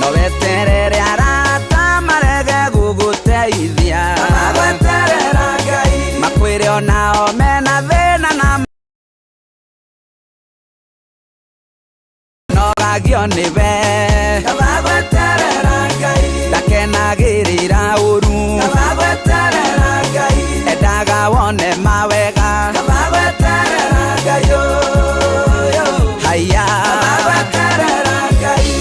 No weterere arata marege gũgũteithia. Kaba gweterera Ngai. Makwĩre onao mena thĩna na nogagio nĩwe. Kaba gweterera Ngai. Ndakenagĩrĩra ũru. Kaba gweterera Ngai. Endaga wone mawega. Kaba gweterera Ngai oyo. Haya. Kaba gweterera Ngai.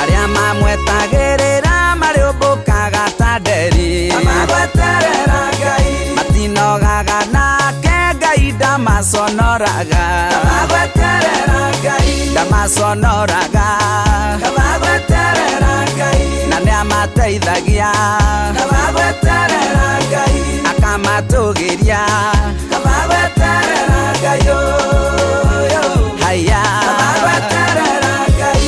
Arĩa mamwetagĩrĩra marĩũmbũkaga ta nderi. Kaba gweterera Ngai. Matinogaga nake Ngai ndamaconoraga. Kaba gweterera Ngai. Ndamaconoraga. Kaba gweterera Ngai. Na nĩamateithagia. Kaba gweterera Ngai. Akamatũgĩria. Kaba gweterera Ngai oyo. Haya. Kaba gweterera Ngai.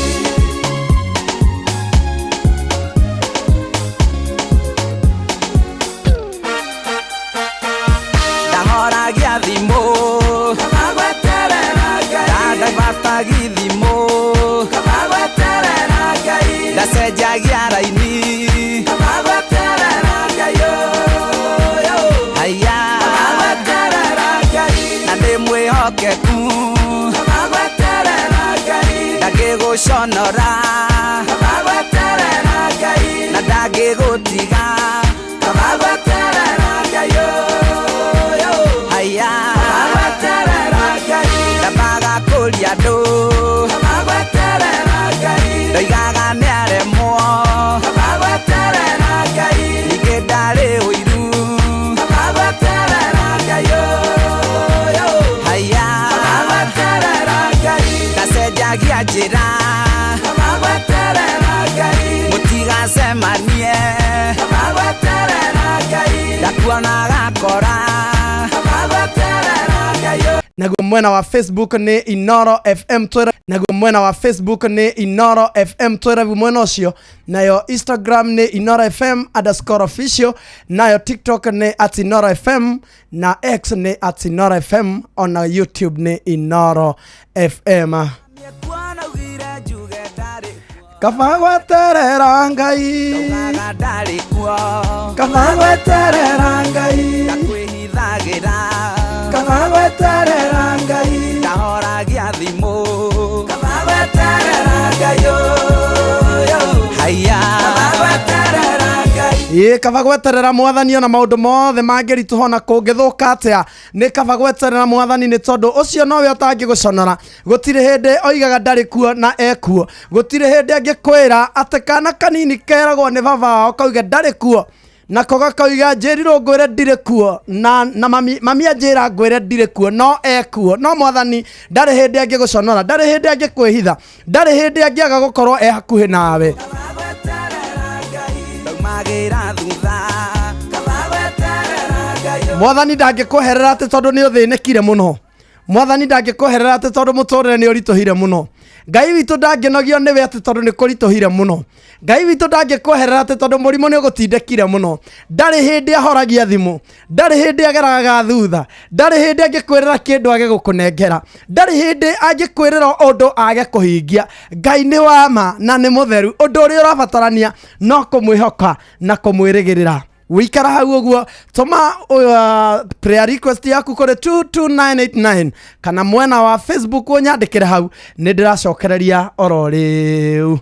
Ndahoragia thimũ. Kaba gweterera Ngai. Ndabatagi thimũ. Kaba gweterera Ngai. Ndacenjagia raini. Kaba gweterera Ngai oyo. Haya. Kaba gweterera Ngai. Na ndĩ mwĩhokeku. Kaba gweterera Ngai. Ndangĩgũconora. Kaba gweterera Ngai. Na ndangĩgũtiga. Kaba gweterera Ngai oyo. Haya. Kaba gweterera Ngai. Ndambaga kũria andũ. Kaba gweterera Ngai. Ndoigaga nĩaremwo. Kaba gweterera Ngai. Ningĩ ndarĩ ũiru. Kaba gweterera Ngai oyo. Haya. Kaba gweterera Ngai. Ndacenjagia njĩra. Kaba gweterera Ngai. Mũtigacemanie. Kaba gweterera Ngai. Ndakuonaga kora. Kaba gweterera Ngai. Naguo mwena wa Facebook nĩ Inoro FM twĩra, naguo mwena wa Facebook nĩ Inoro FM twĩra mwena ũcio, nayo Instagram nĩ Inoro FM underscore official, nayo TikTok nĩ at Inoro FM, na X nĩ at Inoro FM, ona YouTube nĩ Inoro FM. Mĩekuona ugire njuge ndarĩ kuo. Kaba gweterera Ngai. Ndaugaga ndarĩ kuo. Kaba gweterera Ngai. Ndakwĩhithagĩra. Kaba gweterera Ngai. Ndahoragia thimũ. Kaba gweterera Ngai oyo. Haya. Kaba gweterera Ngai. Ĩ, kaba gweterera mwathani ona maũndũ mothe mangĩritũha ona kũngĩthũka atĩa, nĩ kaba gweterera mwathani, nĩ tondũ ũcio nowe ũtangĩgũconora. Gũtirĩ hĩndĩ oigaga ndarĩ kuo na ekuo. Gũtirĩ hĩndĩ angĩkwĩra atĩ kana kanini keragwo nĩ baba wao kauge ndarĩ kuo, nako gakauga njĩrirwo ngwĩre ndirĩ kuo, na mami anjĩra ngwĩre ndirĩ kuo, no ekuo. No mwathani ndarĩ hĩndĩ angĩgũconora, ndarĩ hĩndĩ angĩkwĩhitha, ndarĩ hĩndĩ angĩaga gũkorwo e hakuhĩ nawe. Kaba gweterera Ngai. Ndaumagĩra thutha. Kaba gweterera Ngai. Mwathani ndangĩkweherera atĩ tondũ nĩ ũthĩnĩkire mũno. Mwathani ndangĩkweherera atĩ tondũ mũtũrĩre nĩ ũritũhire mũno. Ngai witũ ndangĩnogio nĩwe atĩ tondũ nĩ kũritũhire mũno. Ngai witũ ndangĩkweherera atĩ tondũ mũrimũ nĩ ũgũtindĩkire mũno. Ndarĩ hĩndĩ ahoragia thimũ, ndarĩ hĩndĩ ageraga thutha, ndarĩ hĩndĩ angĩkwĩrĩra kĩndũ age gũkũnengera, ndarĩ hĩndĩ angĩkwĩrĩra ũndũ age kũhingia. Ngai nĩ wa ma na nĩ mũtheru. Ũndũ ũrĩa ũrabatarania no kũmwĩhoka na kũmwĩrĩgĩrĩra. Wikara hau ũguo, tũma prayer request yaku kũrĩ 22989 kana mwena wa Facebook ũnyandĩkĩre hau, nĩ ndĩracokereria oro rĩu.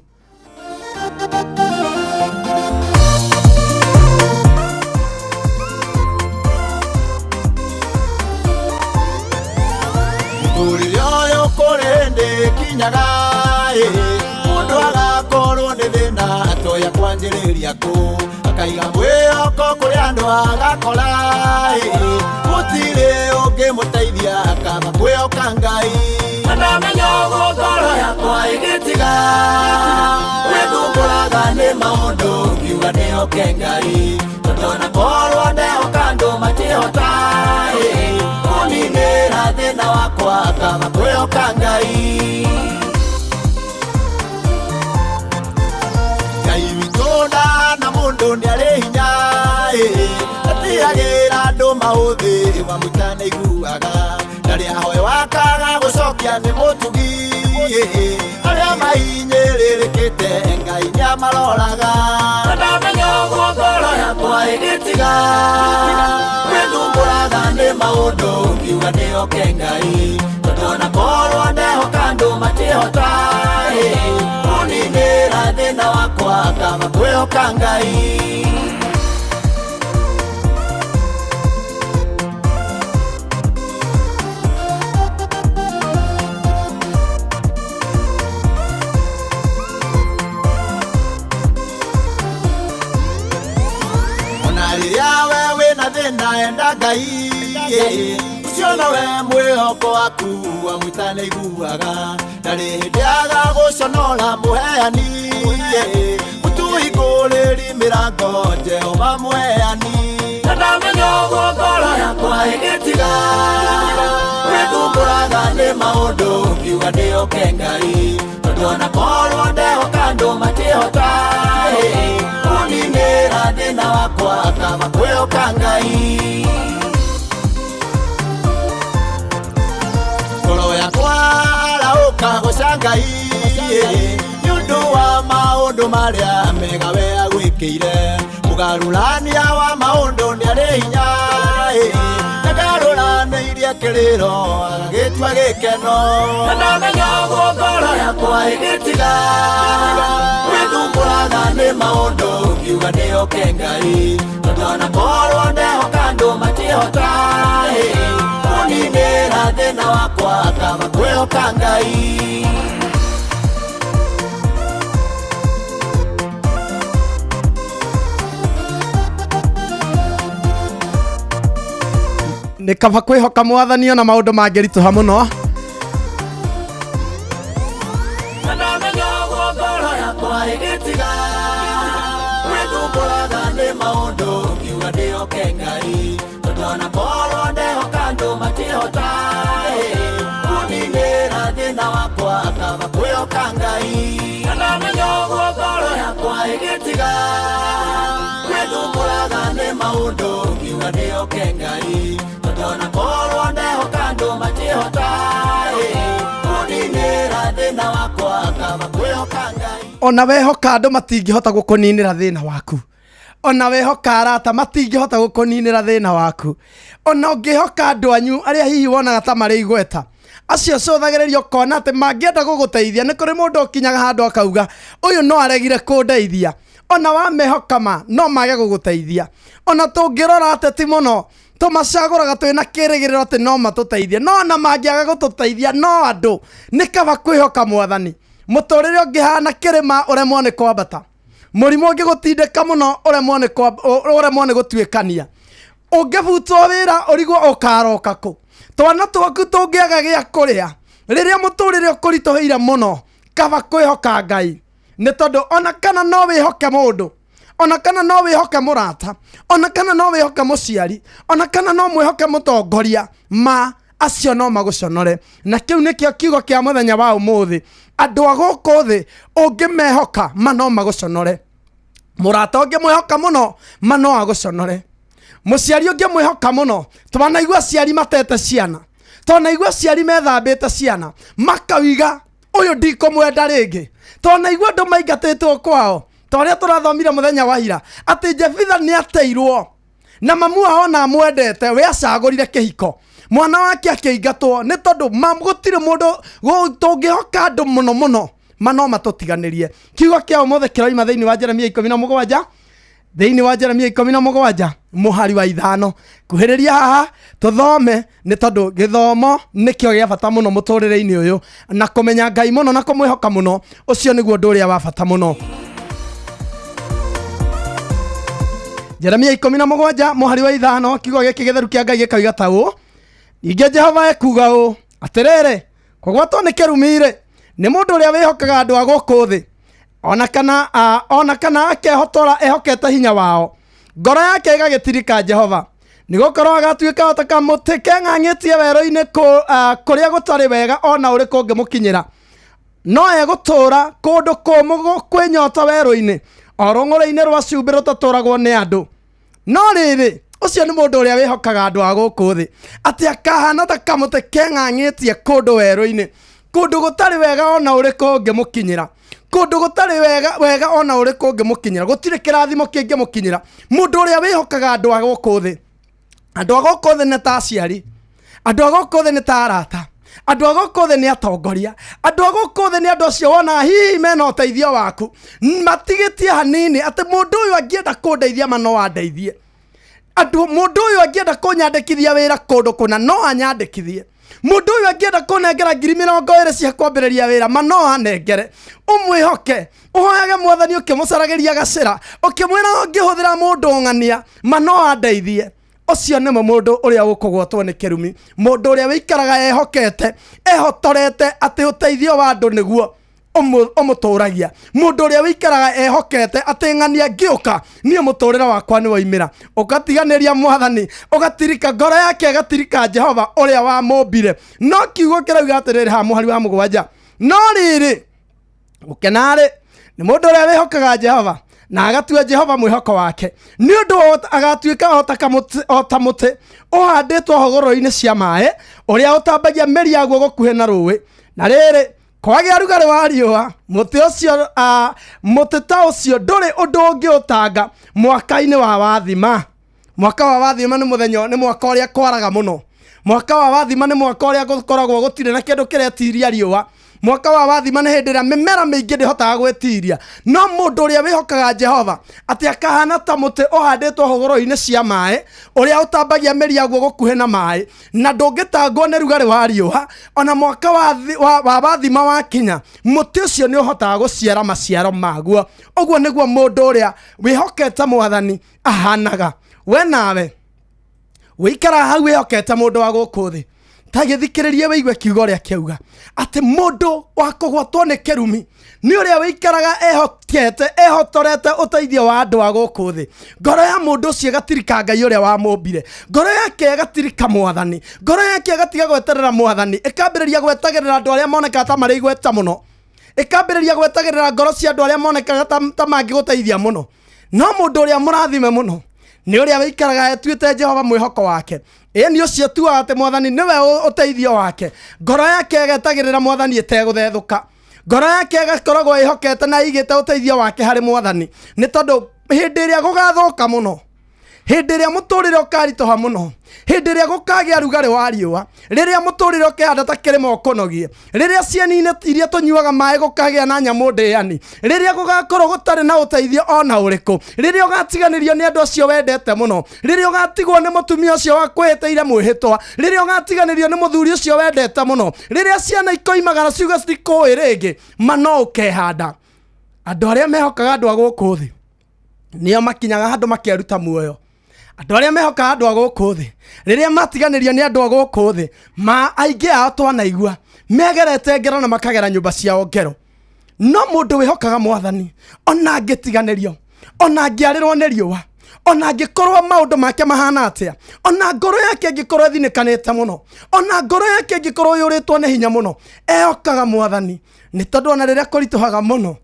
Mũtũrĩre ũyũ kũrĩ hĩndĩ kinyaga ĩ, mũndũ agakorwo nĩ thĩna atoya kwanjĩrĩria kũ, akaiga mwĩhoko kũrĩ andũ agakora ĩ, gũtirĩ ũngĩmũteithia, akaba kwĩhoka Ngai. Na ndamenya ũguo ngoro yakwa ĩgĩtiga gwĩthumbũraga nĩ maũndũ, ngiuga ndĩhoke Ngai, tondũ ona korwo ndehoka andũ matihota ĩ, kũninĩra thĩna wakwa, akaba kwĩhoka Ngai. Ngai witũ ndahana mũndũ, nĩ arĩ hinya ĩ, atiagĩra andũ. maũthĩ wamũita nĩiguaga na rĩahoe wakaga gũcokia nĩ mũtugi arĩa mahinyĩrĩrĩkĩte Ngai nĩamaroraga. Na ndamenya ũguo ngoro yakwa ĩgĩtiga gwĩthumbũraga nĩ maũndũ ngiuga ndĩhoke Ngai tondũ ona korwo ndehoka andũ matihota kũninĩra thĩna wakwa kaba kwĩhoka Ngai. Ona rĩrĩa we wĩna thĩna enda Ngai ũcio nowe mwĩhoko waku amwĩta nĩaiguaga ndarĩ hĩndĩ agagũconora mũheani mũtũhingũrĩri mĩrango Jehova mũheani. Na ndamenya ũguo ngoro yakwa ĩgĩtiga gwĩthumbũraga nĩ maũndũ ngiuga ndĩhoke Ngai tondũ ona korwo ndehoka andũ matihota kũninĩra thĩna wakwa kaba kwĩhoka Ngai. Ngoro yakwa arahũka gũca Ngai nĩ ũndũ wa maũndũ marĩa mega we agwĩkĩire mũgarũrania wa maũndũ nĩarĩ hinya ndagarũranĩirie kĩrĩro agagĩtua gĩkeno. Na ndamenya ũguo ngoro yakwa ĩgĩtiga gwĩthumbũraga nĩ maũndũ ngiuga ndĩhoke Ngai tondũ ona korwo ndehoka andũ matihota kũninĩra thĩna wakwa kaba kwĩhoka Ngai. Nĩ kaba kwĩhoka mwathani ona maũndũ mangĩritũha mũno. Na ndamenya ũguo ngoro yakwa ĩgĩtiga gwĩthumbũraga nĩ maũndũ ngiuga ndĩhoke Ngai tondũ ona korwo ndehoka andũ matihota kũninĩra thĩna wakwa kaba kwĩhoka Ngai. Na ndamenya ũguo ngoro yakwa ĩgĩtiga gwĩthumbũraga nĩ maũndũ ngiuga ndĩhoke Ngai tondũ ona korwo ndehoka andũ matihota kũninĩra thĩna wakwa kaba kwĩhoka Ngai. Ona wehoka andũ matingĩhota gũkũninĩra thĩna waku, ona wehoka arata matingĩhota gũkũninĩra thĩna waku, ona ũngĩhoka andũ anyu arĩa hihi wonaga ta marĩ igweta acio cũthagĩrĩria ũkona atĩ mangĩenda gũgũteithia nĩ kũrĩ mũndũ ũkinyaga handũ akauga ũyũ no aregire kũndeithia. Ona wamehoka ma no mage gũgũteithia. Ona tũngĩrora ateti mũno tũmacagũraga twĩna kĩrĩgĩrĩro atĩ no matũteithie, no ona mangĩaga gũtũteithia no andũ nĩ kaba kwĩhoka mwathani. Mũtũrĩre ũngĩhana kĩrĩma ũremwo nĩ kwambata, mũrimũ ũngĩgũtindĩka mũno ũremwo nĩ gũtuĩkania, ũngĩbutwo wĩra ũrigwo ũkaroka kũ, twana twaku tũngĩaga gĩa kũrĩa, rĩrĩa mũtũrĩre ũkũritũhĩire mũno kaba kwĩhoka Ngai. Nĩ tondũ ona kana no wĩhoke mũndũ, ona kana no wĩhoke mũrata, ona kana no wĩhoke mũciari, ona kana no mwĩhoke mũtongoria, ma acio no magũconore. Na kĩu nĩkĩo kiugo kĩa mũthenya wa ũmũthĩ. Andũ a gũkũ thĩ ũngĩmehoka ma no magũconore, mũrata ũngĩmwĩhoka mũno ma no agũconore, mũciari ũngĩmwĩhoka mũno. Twanaigua aciari matete ciana, twanaigua aciari methambĩte ciana makauga ũyũ ndikũmwenda rĩngĩ, twanaigua andũ maingatĩtwo kwao ta ũrĩa tũrathomire mũthenya wa ira atĩ Jefitha nĩ ateirwo na mamu wao ona amwendete, we acagũrire kĩhiko, mwana wake akĩingatwo nĩ tondũ gũtirĩ mũndũ tũngĩhoka andũ mũno mũno ma no matũtiganĩrie. Kiugo kĩa ũmũthĩ kĩroima thĩinĩ wa Jeremia 17, thĩinĩ wa Jeremia 17 mũhari wa 5. Kuhĩrĩria haha tũthome nĩ tondũ gĩthomo nĩkĩo gĩa bata mũno mũtũrĩre-inĩ ũyũ, na kũmenya Ngai mũno na kũmwĩhoka mũno, ũcio nĩguo ũndũ ũrĩa wa bata mũno. Jeremia 17 mũhari wa 5, kiugo gĩkĩ gĩtheru kĩa Ngai gĩkoiga ta ũũ: ningĩ Jehova ekuuga ũũ, atĩrĩrĩ, kũgwatwo nĩ kĩrumi-rĩ nĩ mũndũ ũrĩa wĩhokaga andũ a gũkũ thĩ, ona kana akehotora ehokete hinya wao, ngoro yake ĩgagĩtirika Jehova. Nĩgũkorwo agatuĩka o ta kamũtĩ keng'ang'ĩtie werũ-inĩ kũrĩa gũtarĩ wega ona ũrĩkũ ũngĩmũkinyĩra, no egũtũũra kũndũ kũmũ kwĩ nyota werũ-inĩ, o rũng'ũrĩ-inĩ rwa cumbĩ rũtatũũragwo nĩ andũ. No rĩrĩ, Ũcio nĩ mũndũ ũrĩa wĩhokaga andũ a gũkũ thĩ, atĩ akahana ta kamũtĩ keng'ang'ĩtie kũndũ werũ-inĩ, kũndũ gũtarĩ wega ona ũrĩkũ ũngĩmũkinyĩra, kũndũ gũtarĩ wega wega ona ũrĩkũ ũngĩmũkinyĩra, gũtirĩ kĩrathimo kĩngĩmũkinyĩra. Mũndũ ũrĩa wĩhokaga andũ a gũkũ thĩ, andũ a gũkũ thĩ nĩ ta aciari, andũ a gũkũ thĩ nĩ ta arata, andũ a gũkũ thĩ nĩ atongoria, andũ a gũkũ thĩ nĩ andũ acio wonaga hihi mena ũteithio waku, matigĩtie hanini atĩ mũndũ ũyũ angĩenda kũndeithia ma no andeithie, andũ mũndũ ũyũ angĩenda kũnyandĩkithia wĩra kũndũ kũna no anyandĩkithie, mũndũ ũyũ angĩenda kũnengera 20,000 cia kwambĩrĩria wĩra ma no anengere. Ũmwĩhoke, ũhoyage mwathani ũkĩmũcaragĩria gacĩra, ũkĩmwĩra ũngĩhũthĩra mũndũ ng'ania ma no andeithie. Ũcio nĩmo mũndũ ũrĩa ũkũgwatwo nĩ kĩrumi, mũndũ ũrĩa wĩikaraga ehokete, ehotorete atĩ ũteithio wa andũ nĩguo ũmũtũragia, mũndũ ũrĩa wĩikaraga ehokete atĩ ng'ania ngĩũka niĩ mũtũrĩre wakwa nĩ waimĩra, ũgatiganĩria mwathani, ũgatirika ngoro yake, ĩgatirika Jehova ũrĩa wamũmbire. No kiugo kĩrauga atĩrĩrĩ haha mũhari wa 7, no rĩrĩ gũkena-rĩ nĩ mũndũ ũrĩa wĩhokaga Jehova na agatua Jehova mwĩhoko wake, nĩ ũndũ agatuĩka o ta mũtĩ ũhandĩtwo hũgũrũrũ-inĩ cia maĩ, ũrĩa ũtambagia mĩri yaguo gũkuhĩ na rũĩ. Na rĩrĩ, kwagĩa rugarĩ wa riũa, mũtĩ ũcio, mũtĩ ta ũcio ndũrĩ ũndũ ũngĩũtanga mwaka-inĩ wa wathima. Mwaka wa wathima nĩ mũthenya, nĩ mwaka ũrĩa kwaraga mũno. Mwaka wa wathima nĩ mwaka ũrĩa gũkoragwo gũtirĩ na kĩndũ kĩretiria riũa. Mwaka wa wathima nĩ hĩndĩ ĩrĩa mĩmera mĩingĩ ndĩhotaga gwĩtiria. No mũndũ ũrĩa wĩhokaga Jehova atĩ akahana ta mũtĩ ũhandĩtwo hũgũrũrũ-inĩ cia maĩ, ũrĩa ũtambagia mĩri yaguo gũkuhĩ na maĩ, na ndũngĩtangwo nĩ rugarĩ wa riũa, ona mwaka wa wathima wakinya, mũtĩ ũcio nĩ ũhotaga gũciara maciaro maguo. Ũguo nĩguo mũndũ ũrĩa wĩhokete mwathani ahanaga. We nawe wĩikaraga hau wĩhokete mũndũ wa gũkũ thĩ, ta gĩthikĩrĩrie wĩigue kiugo ũrĩa kĩauga, atĩ mũndũ wa kũgwatwo nĩ kĩrumi nĩ ũrĩa wĩikaraga ehokete, ehotorete ũteithio wa andũ a gũkũ thĩ. Ngoro ya mũndũ ũcio ĩgatirika Ngai ũrĩa wamũmbire, ngoro yake ĩgatirika mwathani, ngoro yake ĩgatiga gweterera mwathani, ĩkambĩrĩria gwetagĩrĩra andũ arĩa monekaga ta marĩ igweta mũno, ĩkambĩrĩria gwetagĩrĩra ngoro cia andũ arĩa monekaga ta mangĩgũteithia mũno. No mũndũ ũrĩa mũrathime mũno nĩ ũrĩa wĩikaraga etuĩte Jehova mwĩhoko wake. Ĩni ũcio tuaga atĩ mwathani nĩwe ũteithio wake, ngoro yake ĩgetagĩrĩra mwathani ĩtegũthethũka, ngoro yake ĩgakoragwo ĩhokete na ĩigĩte ũteithio wake harĩ mwathani, nĩ tondũ hĩndĩ ĩrĩa gũgathũka mũno, hĩndĩ ĩrĩa mũtũrĩre ũkaritũha mũno, hĩndĩ ĩrĩa gũkagĩa rugarĩ wa riũa, rĩrĩa mũtũrĩre ũkehanda ta kĩrĩma ũkũnogie, rĩrĩa cieni-inĩ iria tũnyuaga maĩ gũkagĩa na nyamũ ndĩani, rĩrĩa gũgakorwo gũtarĩ na ũteithio ona ũrĩkũ, rĩrĩa ũgatiganĩrio nĩ andũ acio wendete mũno, rĩrĩa ũgatigwo nĩ mũtumia ũcio wakwĩhĩtĩire mwĩhĩtwa, rĩrĩa ũgatiganĩrio nĩ mũthuri ũcio wendete mũno, rĩrĩa ciana ikoimagara ciuge citikũĩ rĩngĩ, ma no ũkehanda. Andũ arĩa mehokaga andũ a gũkũ thĩ nĩo makinyaga handũ makeruta muoyo. Andũ arĩa mehokaga andũ a gũkũ thĩ, rĩrĩa matiganĩrio nĩ andũ a gũkũ thĩ, ma aingĩ ao twanaigua megerete ngero na makagera nyũmba ciao ngero. No mũndũ wĩhokaga mwathani, ona angĩtiganĩrio, ona angĩarĩrwo nĩ riũa, ona angĩkorwo maũndũ make mahana atĩa, ona ngoro yake ĩngĩkorwo ĩthinĩkanĩte mũno, ona ngoro yake ĩngĩkorwo yũrĩtwo nĩ hinya mũno, ehokaga mwathani, nĩ tondũ ona rĩrĩa kũritũhaga mũno,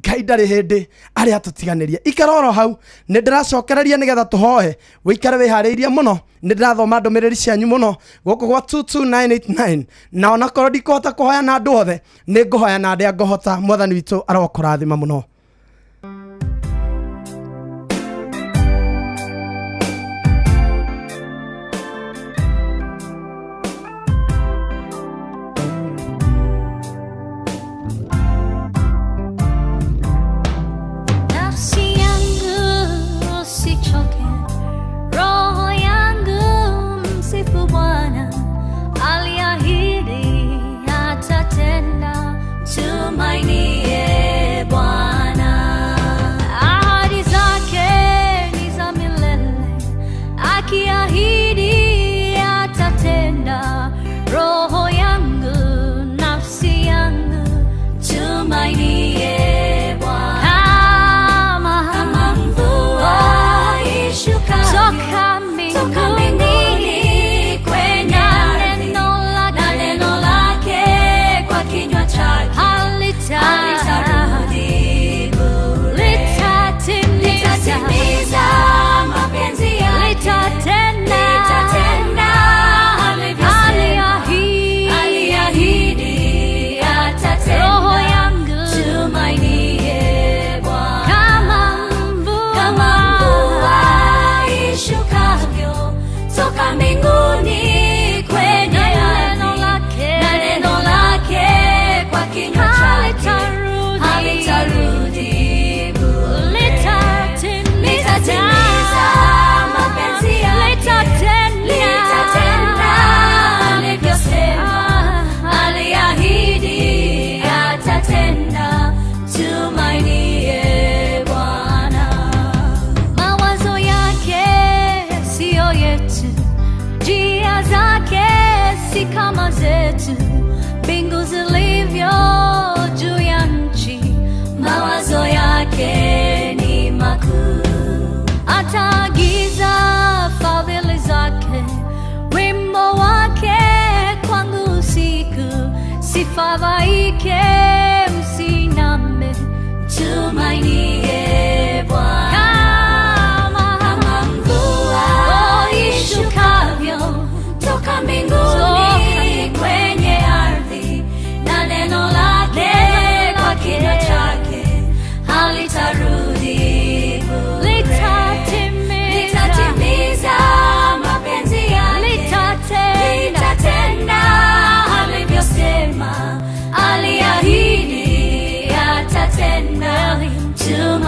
Ngai ndarĩ hĩndĩ arĩa atũtiganĩria. Ikara oro hau, nĩ ndĩracokereria nĩgetha tũhoe. Wĩikare wĩharĩirie mũno, nĩ ndĩrathoma ndũmĩrĩri cianyu mũno gũkũ gwa 22989, na onakorwo ndikũhota kũhoya na andũ othe, nĩ ngũhoya na arĩa ngũhota. Mwathani witũ arokũrathima mũno. Nafsi yangu usichoke, roho yangu msifu Bwana, aliahidi atatenda, tumainie Bwana.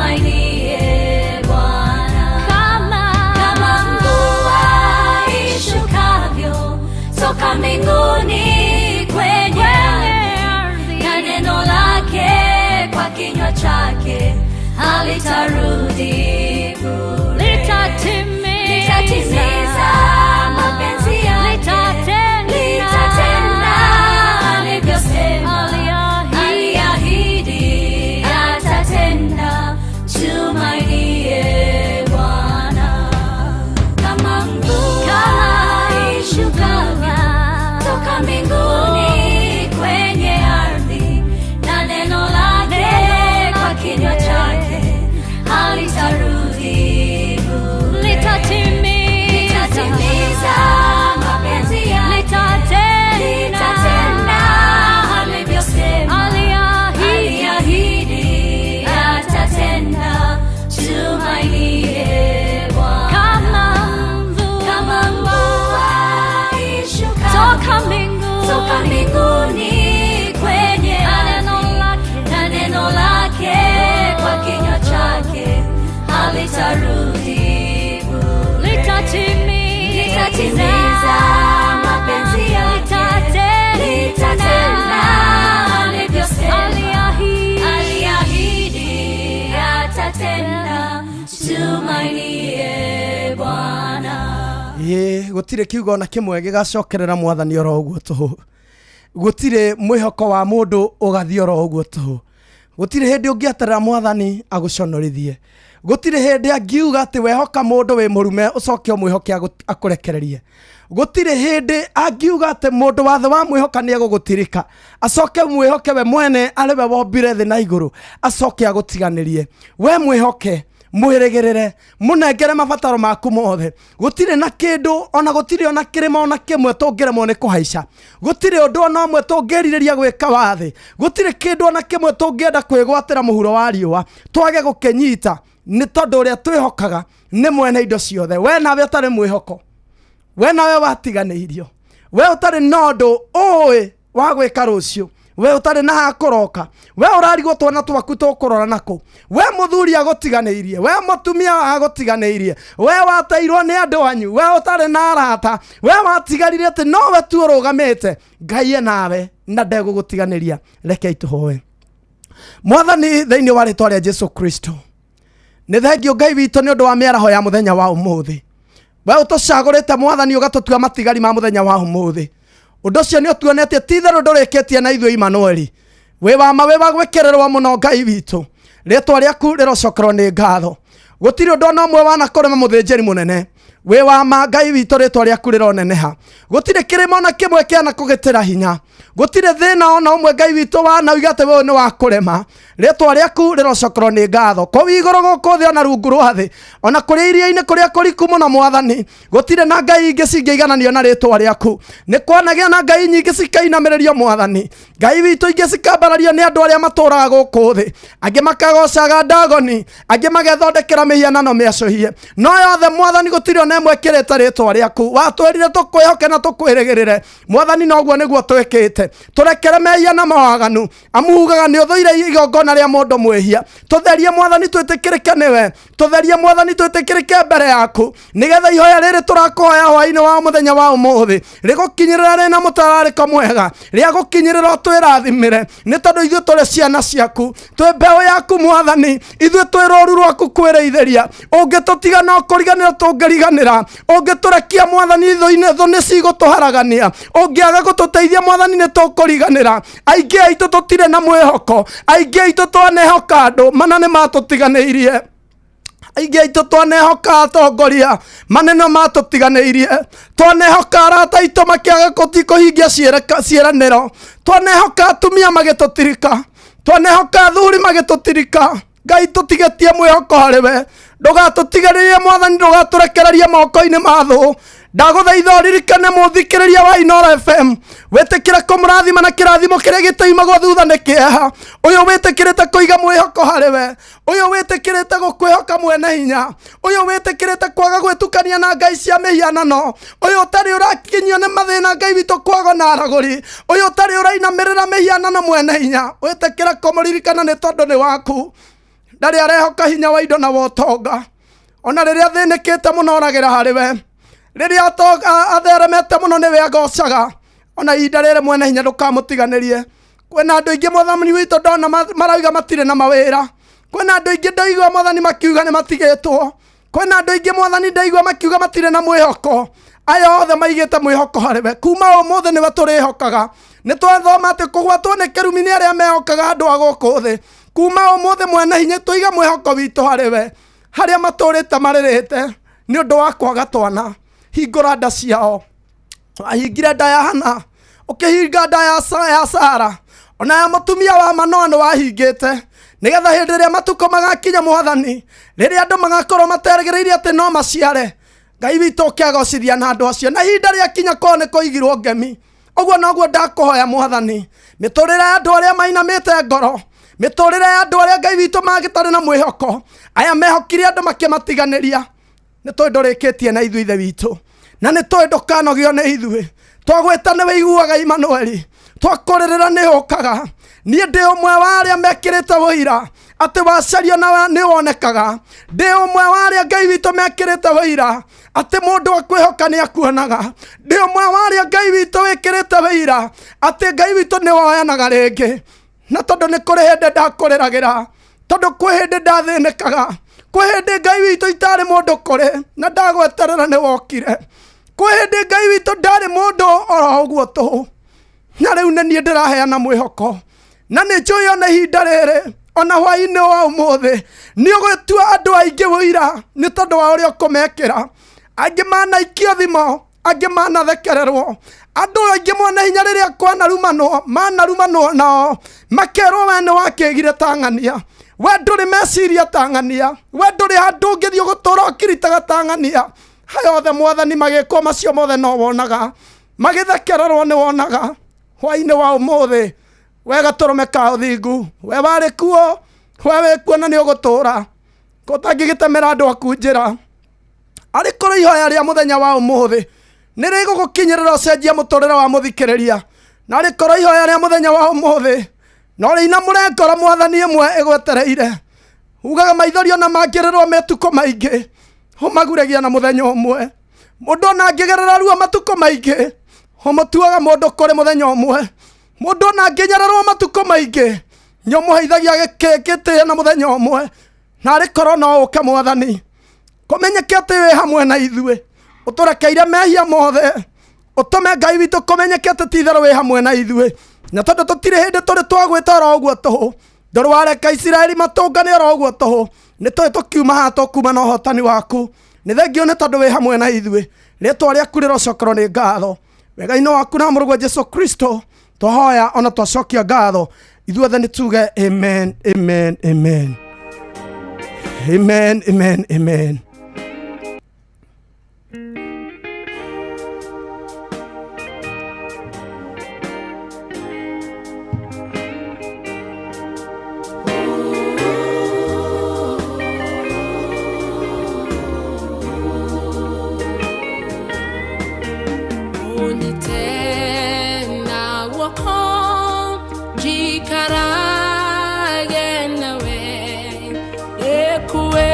Tumainie Bwana. Kama mvua ishukavyo toka mbinguni kwenye ardhi, na neno lake kwa kinywa chake halitarudi bure. Litatimiza mapenzi yake, litatenda alivyosema, aliahidi atatenda. Tumainie Bwana. Kama mvua ishukavyo toka mbinguni kwenye ardhi, na neno lake kwa kinywa chake halitarudi bure. Litatimiza mapenzi yake, litatenda alivyosema, aliahidi atatenda. Tumainie Bwana. Kama mvua ishukavyo toka mbinguni kwenye ardhi, na neno lake kwa kinywa chake halitarudi bure. Litatimiza mapenzi yake, litatenda alivyosema, aliahidi atatenda. Tumainie Bwana. Ĩĩ, gũtirĩ kiugo ona kĩmwe gĩgacokerera mwathani oro ũguo tũhũ. Gũtirĩ mwĩhoko wa mũndũ ũgathiĩ oro ũguo tũhũ. Gũtirĩ hĩndĩ ũngĩeterera mwathani agũconorithie. Gũtirĩ hĩndĩ angiuga atĩ wehoka mũndũ wĩ mũrume ũcoke ũmwĩhoke akũrekererie. Gũtirĩ hĩndĩ angiuga atĩ mũndũ wa thĩ wamwĩhoka nĩ egũgũtirika, acoke mwĩhoke we mwene arĩ we wombire thĩ na igũrũ, acoke agũtiganĩrie. We mwĩhoke, mwĩrĩgĩrĩre, mũnengere mabataro maku mothe. Gũtirĩ na kĩndũ ona gũtirĩ ona kĩrĩma ona kĩmwe tũngĩremwo nĩ kũhaica. Gũtirĩ ũndũ ona ũmwe tũngĩrirĩria gwĩka wa thĩ. Gũtirĩ kĩndũ ona kĩmwe tũngĩenda kwĩgwatĩra mũhuro wa riũa twage gũkĩnyita, nĩ tondũ ũrĩa twĩhokaga nĩ mwene indo ciothe. We nawe ũtarĩ mwĩhoko, we nawe watiganĩirio, we ũtarĩ na ũndũ ũĩ wa gwĩka rũciũ, we ũtarĩ na hakũroka, we ũrarigwo twana twaku tũkũrora nakũ, we mũthuri agũtiganĩirie, we mũtumia agũtiganĩirie, we wateirwo nĩ andũ anyu, we ũtarĩ na arata, we watigarire atĩ nowe tu ũrũgamĩte. Ngai e nawe na ndegũgũtiganĩria. Rekei tũhoe. Mwathani, thĩinĩ wa rĩtwa rĩa Jesu Kristo, nĩ thengio Ngai witũ nĩ ũndũ wa mĩaraho ya mũthenya wa ũmũthĩ. We ũtũcagũrĩte mwathani ũgatũtua matigari ma mũthenya wa ũmũthĩ. Ũndũ ũcio nĩ ũtuonetie ti itherũ ndũrĩkĩtie na ithuĩ Imanueli. Wĩ wa ma, wĩ wa gwĩkĩrĩrwo mũno Ngai witũ. Rĩtwa rĩaku rĩrocokerwo nĩ ngatho. Gũtirĩ ũndũ ona ũmwe wanakũrema mũthĩnjĩri mũnene. Wĩ wa ma Ngai witũ, rĩtwa rĩaku rĩroneneha. Gũtirĩ kĩrĩma ona kĩmwe kĩana kũgĩtĩra hinya. Gũtirĩ thĩna ona ũmwe Ngai witũ wanauga atĩ ũyũ nĩ wa kũrema. Rĩtwa rĩaku rĩrocokerwo nĩ ngatho. Kũu igũrũ gũkũ thĩ ona rungu rwa thĩ, ona kũrĩa iria-inĩ kũrĩa kũriku mũno mwathani, gũtirĩ na ngai ingĩ cingĩigananio na rĩtwa rĩaku. Nĩ kwanagĩa na ngai nyingĩ cikainamĩrĩrio mwathani. Ngai witũ ingĩ cikambarario nĩ andũ arĩa matũraga gũkũ thĩ, angĩ makagocaga ndagoni, angĩ magethondekera mĩhianano mĩacũhie, no yothe mwathani gũtirĩ ona ĩmwe ĩkĩrĩte rĩtwa rĩaku. Watwĩrire tũkwĩhoke na tũkwĩrĩgĩrĩre mwathani, noguo nĩguo twĩkĩte. Tũrekere mehia na mawaganu, amu ugaga nĩ ũthũire igongona rĩa mũndũ mwĩhia. Tũtherie mwathani twĩtĩkĩrĩke nĩwe, tũtherie mwathani twĩtĩkĩrĩke mbere yaku, nĩgetha ihoya rĩrĩ tũrakũhoya hwaĩ-inĩ wa mũthenya wa ũmũthĩ rĩgũkinyĩrĩra rĩna mũtararĩko mwega, rĩa gũkinyĩrĩra ũtwĩrathimĩre, nĩ tondũ ithuĩ tũrĩ ciana ciaku, twĩ mbeũ yaku mwathani, ithuĩ twĩ rũru rwaku kwĩrĩithĩria. Ũngĩtũtiga no kũriganĩra tũngĩriganĩra, ũngĩtũrekia mwathani thũ-inĩ thũ nĩ cigũtũharagania, ũngĩaga gũtũteithia mwathani nĩ tũkũriganĩra. Aingĩ aitũ tũtirĩ na mwĩhoko, aingĩ aitũ twanehoka andũ mana nĩ matũtiganĩirie, aingĩ aitũ twanehoka atongoria manene matũtiganĩirie, twanehoka arata aitũ makĩaga kũti kũhingia ciĩranĩro, twanehoka atumia magĩtũtirika, twanehoka athuri magĩtũtirika. Ngai tũtigĩtie mwĩhoko harĩ we, ndũgatũtiganĩrie mwathani, ndũgatũrekererie moko-inĩ ma thũ. Ndagũthaitha ũririkane mũthikĩrĩria wa Inoro FM, wĩtĩkĩre kũmũrathima na kĩrathimo kĩrĩa gĩtĩimagwo thutha nĩ kĩeha. Ũyũ wĩtĩkĩrĩte kũiga mwĩhoko harĩ we, ũyũ wĩtĩkĩrĩte gũkwĩhoka mwene hinya, ũyũ wĩtĩkĩrĩte kwaga gwĩtukania na ngai cia mĩhianano, ũyũ ũtarĩ ũrakinyio nĩ mathĩna Ngai witũ kwago na aragũri, ũyũ ũtarĩ ũrainamĩrĩra mĩhianano mwene hinya, wĩtĩkĩre kũmũririkana nĩ tondũ nĩ waku. Ndarĩ arehoka hinya wa indo na wa ũtonga. Ona rĩrĩa athĩnĩkĩte mũno oragĩra harĩ we. Rĩrĩa atheremete mũno nĩwe agocaga. Ona ihinda rĩrĩ mwene hinya ndũkamũtiganĩrie. Kwĩna andũ aingĩ mwathani witũ ndona marauga matirĩ na mawĩra. Kwĩna andũ aingĩ ndaigua mwathani makiuga nĩ matigĩtwo. Kwĩna andũ aingĩ mwathani ndaigua makiuga matirĩ na mwĩhoko. Aya othe maigĩte mwĩhoko harĩ we. Kuma ũmũthĩ nĩwe tũrĩhokaga. Nĩ twathoma atĩ kũgwatwo nĩ kĩrumi nĩ arĩa mehokaga andũ a gũkũ thĩ. Kuma ũmũthĩ mwene hinya tũiga mwĩhoko witũ harĩ we. Harĩa matũrĩte marĩrĩte nĩ ũndũ wa kwaga twana. Hingũra nda ciao. Wahingire nda ya Hana, ũkĩhinga nda ya Sara, ona ya mũtumia wa Manoa nĩ wahingĩte, nĩgetha hĩndĩ ĩrĩa matukũ magakinya mwathani, rĩrĩa andũ magakorwo materĩgĩrĩire atĩ no maciare, Ngai witũ ũkegocithia na andũ acio, na ihinda rĩakinya korwo nĩ kũigirwo ngemi. Ũguo noguo ndakũhoya mwathani, mĩtũrĩre ya andũ arĩa mainamĩte ngoro, mĩtũrĩre ya andũ arĩa Ngai witũ magĩtarĩ na mwĩhoko, aya mehokire andũ makĩmatiganĩria, nĩ tũĩ ndũrĩkĩtie na ithuĩ ithe witũ, na nĩ tũĩ ndũkanogio nĩ ithuĩ. Twagwĩta nĩ wĩiguaga Imanueli, twakũrĩrĩra nĩ ũkaga. Niĩ ndĩ ũmwe wa arĩa mekĩrĩte ũira atĩ wacario na nĩ wonekaga. Ndĩ ũmwe wa arĩa Ngai witũ mekĩrĩte ũira atĩ mũndũ akwĩhoka nĩ akuonaga. Ndĩ ũmwe wa arĩa Ngai witũ wĩkĩrĩte ũira atĩ Ngai witũ nĩ woyanaga rĩngĩ. Na tondũ nĩ kũrĩ hĩndĩ ndakũrĩragĩra, tondũ kwĩ hĩndĩ ndathĩnĩkaga, kwĩ hĩndĩ Ngai witũ itarĩ mũndũ kũrĩ na ndagweterera nĩ wokire. Kwĩ hĩndĩ Ngai witũ ndarĩ mũndũ oro ũguo tũhũ, na rĩu nĩ niĩ ndĩraheana mwĩhoko, na nĩ njũĩ ona ihinda rĩrĩ ona hwaĩ-inĩ wa ũmũthĩ nĩ ũgũtua andũ aingĩ ũira nĩ tondũ wa ũrĩa ũkũmekĩra. Angĩ manaikio thimo, angĩ manathekererwo, andũ aingĩ mwana hinya rĩrĩa kwanarumanwo manarumanwo nao makerwo we nĩ wakĩgire ta ng'ania, we ndũrĩ meciria ta ng'ania, we ndũrĩ handũ ũngĩthiĩ ũgũtũra ũkiritaga ta ng'ania. Haya othe mwathani magĩkwo macio mothe no wonaga, magĩthekererwo nĩ wonaga. Hwaĩ-inĩ wa ũmũthĩ we gatũrũme ka ũthingu, we warĩ kuo, we wĩ kuo na nĩ ũgũtũra. Ko ũtangĩgĩtemera andũ aku njĩra? Arĩ korwo ihoya rĩa mũthenya wa ũmũthĩ nĩ rĩgũgũkinyĩrĩra ũcenjie mũtũrĩre wa mũthikĩrĩria, na arĩ korwo ihoya rĩa mũthenya wa ũmũthĩ no rĩinamũre ngoro mwathani ĩmwe ĩgwetereire. Ugaga maithori ona mangĩrĩrwo mĩtukũ maingĩ, ũmaguragia na mũthenya ũmwe. Mũndũ ona angĩgerera ruo matukũ maingĩ, ũmũtuaga mũndũ kũrĩ mũthenya ũmwe. Mũndũ ona angĩnyararwo matukũ maingĩ, nĩ ũmũheithagia gĩtĩo na mũthenya ũmwe. Na arĩ korwo no ũke mwathani, kũmenyeke atĩ wĩ hamwe na ithuĩ, ũtũrekeire mehia mothe, ũtũme Ngai witũ kũmenyeke atĩ ti itherũ wĩ hamwe na ithuĩ. Na tondũ tũtirĩ hĩndĩ tũrĩ twagwĩta oro ũguo tũhũ, ndũrĩ wareka Isiraeli matũngane oro ũguo tũhũ, nĩ tũĩ tũkiuma haha tũkuma na ũhotani waku. Nĩ thengio nĩ tondũ wĩ hamwe na ithuĩ. Rĩtwa rĩaku rĩrocokerwo nĩ ngatho. Wega-inĩ waku na mũrũguo Jesu Kristo twahoya ona twacokia ngatho. Ithuothe nĩ tuge amen, amen, amen. Amen, amen, amen. Jikarage nawe, ekuwe.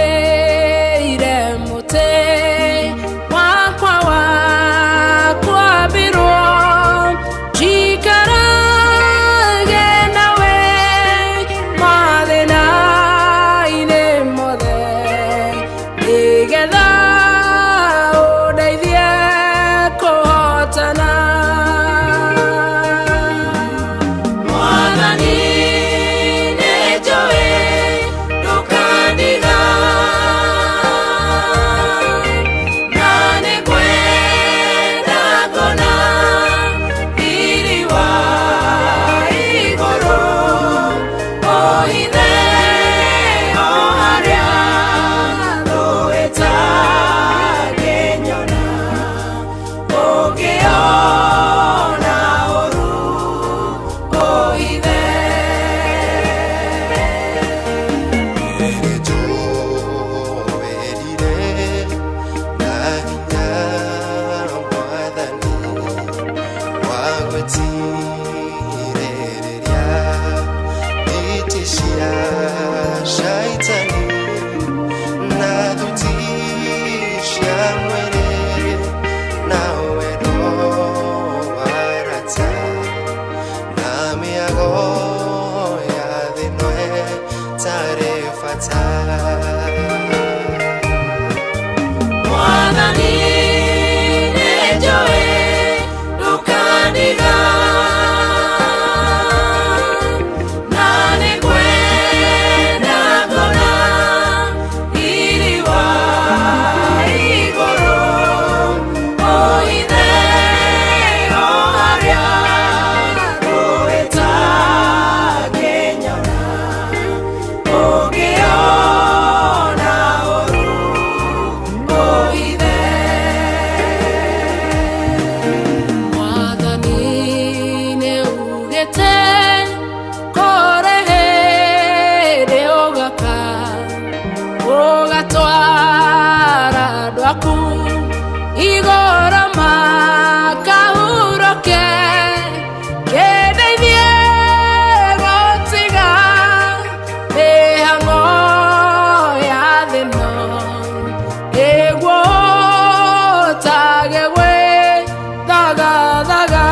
wathaga.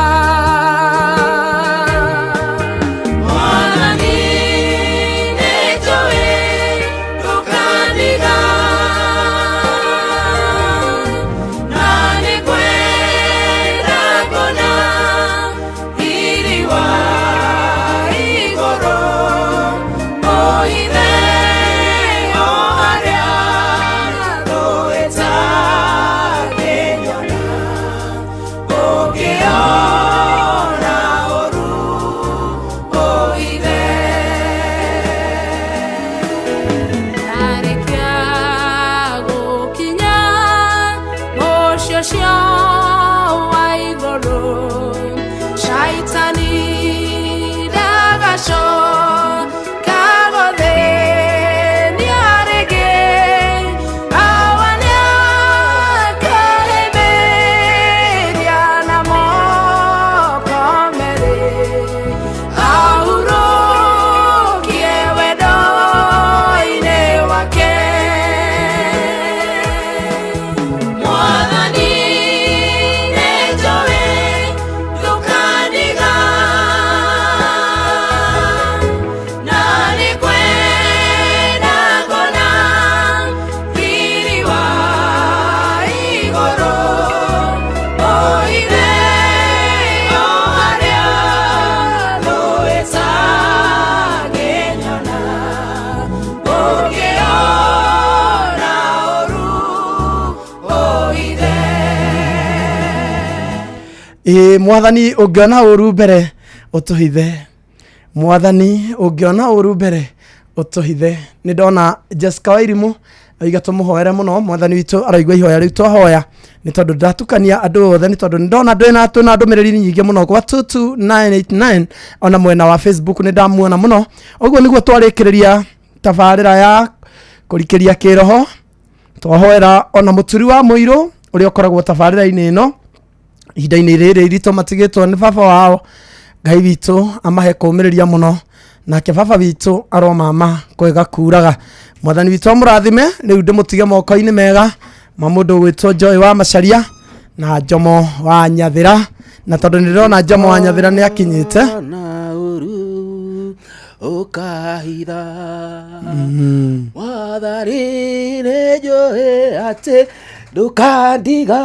Mwathani nĩnjũĩ ndũkandiga, na nĩngwenda kuona riri wa igũrũ, ũhithe o harĩa thũ ĩtangĩnyona. Ũngĩona ũru ũhithe. Ndarĩkia gũkinya mũciĩ ũcio wa igũrũ, Shaitani ndagacoka gũthĩnia rĩngĩ, Awa nĩakahĩmbĩria na moko merĩ, ahurũkie wendo-inĩ wake. Mwathani nĩnjũĩ ndũkandiga, na nĩngwenda kuona riri wa igũrũ, ũhithe o harĩa thũ ĩtangĩnyona. Ũngĩona ũru ũhithe. Ĩ mwathani, ũngĩona ũru mbere ũtũhithe. Mwathani, ũngĩona ũru mbere ũtũhithe. Nĩ ndona Jessica Wairimũ oiga tũmũhoere mũno. Mwathani witũ aroigua ihoya rĩu twahoya, nĩ tondũ ndatukania andũ othe, nĩ tondũ nĩ ndona twĩna ndũmĩrĩri nyingĩ mũno gwa 22989, ona mwena wa Facebook nĩ ndamuona mũno. Ũguo nĩguo twarĩkĩrĩria tabarĩra ya kũrikĩria kĩroho. Twahoera ona mũturi wa mũirũ ũrĩa ũkoragwo tabarĩra-inĩ ĩno ihinda-inĩ rĩrĩ iritũ matigĩtwo nĩ baba wao. Ngai witũ amahe kũũmĩrĩria mũno, nake baba witũ aromama kwega kuraga. Mwathani witũ amũrathime. Rĩu ndĩmũtige moko-inĩ mega ma mũndũ ũgwĩtwo Joy wa Macharia na Njomo wa Nyathĩra, na tondũ nĩ ndĩrona Njomo wa Nyathĩra nĩ akinyĩte. Na ũru ũkahitha, Mwathani nĩnjũĩ atĩ ndũkandiga,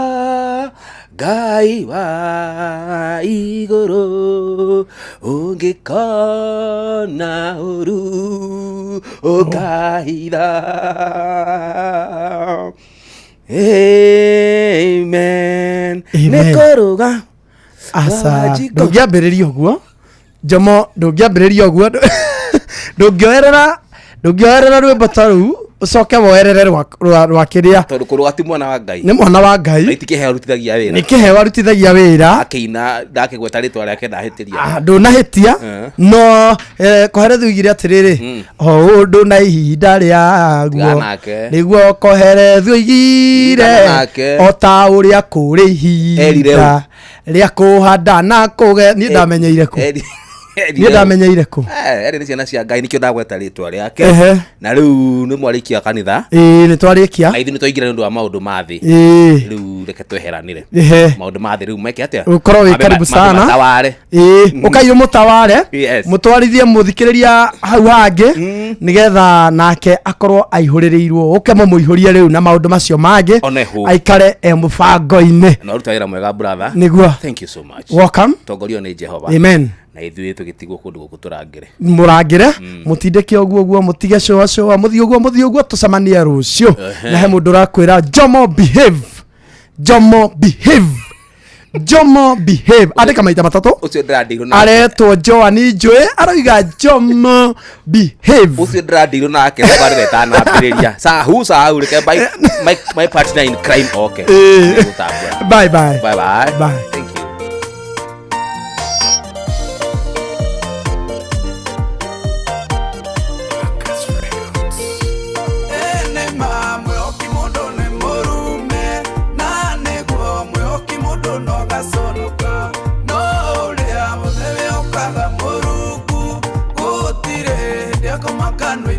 Ngai wa igũrũ, ũngĩkona ũru ũkahitha. Amen. Amen. Nĩ kũrũga Aca. Wanjikũ. Ndũngĩambĩrĩria ũguo, Njomo, ndũngĩambĩrĩria ũguo. Ndũngĩoerera rwĩmbo ta rũu ũcoke woerere rwa kĩrĩa. Tondũ kũrũga ti mwana wa Ngai. Nĩ mwana wa Ngai. Na itikĩheo arutithagia wĩra. Nĩ kĩheo arutithagia wĩra. Akĩina ndakĩgweta rĩtwa rĩake, ndahĩtĩria. Ah, ndũnahĩtia. No koherethu oigire atĩrĩrĩ, o ũndũ na ihinda rĩaguo. Tigana nake. Nĩguo koherethu oigire. Tigana nake. O ta ũrĩa kũrĩ Erire ihinda rĩa kũhanda na kũge. Niĩ ndamenyeire kũ? Niĩ ndamenyeire kũ? Erĩ nĩ ciana cia Ngai, nĩkĩo ndagweta rĩtwa rĩake. Na rĩu nĩ mwarĩkia kanitha. Ĩĩ, nĩ twarĩkia. Na ithuĩ nĩ twaingĩra nĩ ũndũ wa maũndũ ma thĩ. Rĩu reke tweheranĩre. Maũndũ ma thĩ rĩu meke atĩa? Ũkorwo wĩ Mambe karibu mambe sana. mataware. Ĩĩ, ũkai ũmũtaware. Yes. Mũtwarithie mũthikĩrĩria hau hangĩ, nĩgetha nake akorwo aihũrĩrĩirwo. Ũke mũmũihũrie rĩu na maũndũ macio mangĩ. Onehu. Aikare e mũbango-inĩ. Na ũruta wĩra mwega, brother. Nĩguo. Thank you so much. Welcome. Tongorio nĩ Jehova. Amen. Na ithuĩ tũgĩtigwo kũndũ gũkũ tũrangĩre. Mũrangĩre, mũtindĩke ũguo ũguo, mũtige cũa cũa, mũthiĩ ũguo, mũthiĩ ũguo, tũcemanie rũciũ. Na he mũndũ ũrakwĩra, "Jomo behave, Jomo behave, Jomo behave." Andĩka maita matatũ. Ũcio ndĩrandĩirwo nake. Aretwo Joani Njũĩ, aroiga, "Jomo behave." Ũcio ndĩrandĩirwo nake tabarĩra ĩtanambĩrĩria, sahu sahu, reke my partner in crime, okay. Nĩgũtambũra. Bye bye. Bye bye. Bye. Thank you. Nĩma mwĩhoki mũndũ nĩ mũrume, na nĩguo mwĩhoki mũndũ no gaconoka, no ũrĩa wothe wĩhokaga Mũrungu gũtirĩ hĩndĩ akoma kanua.